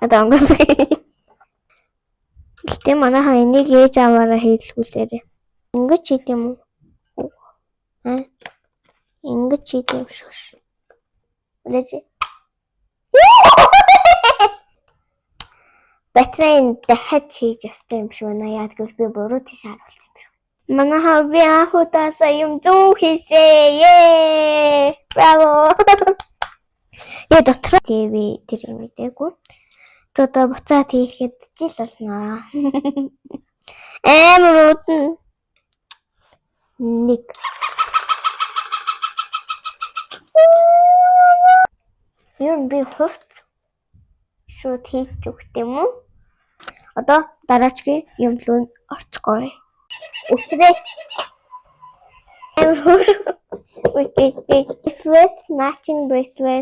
Одоо онгойлгоё. Гэтэ манайхаа энийг ээж аваараа хийлгүүлээрэй. Ингэж хийд юм уу? Аа? Ингэж хийд юм шүү. Үлээж. Батарейн дахиад хийж ёстой юм шиг байна. Яад гэвэл би буруу тийш харуулсан юм шиг. Манайхаа би анх удаасаа юм зөв хийсээ. Ее! Браво. Я дотор ТV тэр юм мэдээгүй. Одоо буцаад хийхэд жил болно. Амар удна. Нэг. Ер нь би хувц шууд хийж өгт юм уу? Одоо дараачгийн юм руу орцгоё. Үсрээч. Амар хөөр. Үгүй. Bracelet, matching bracelet.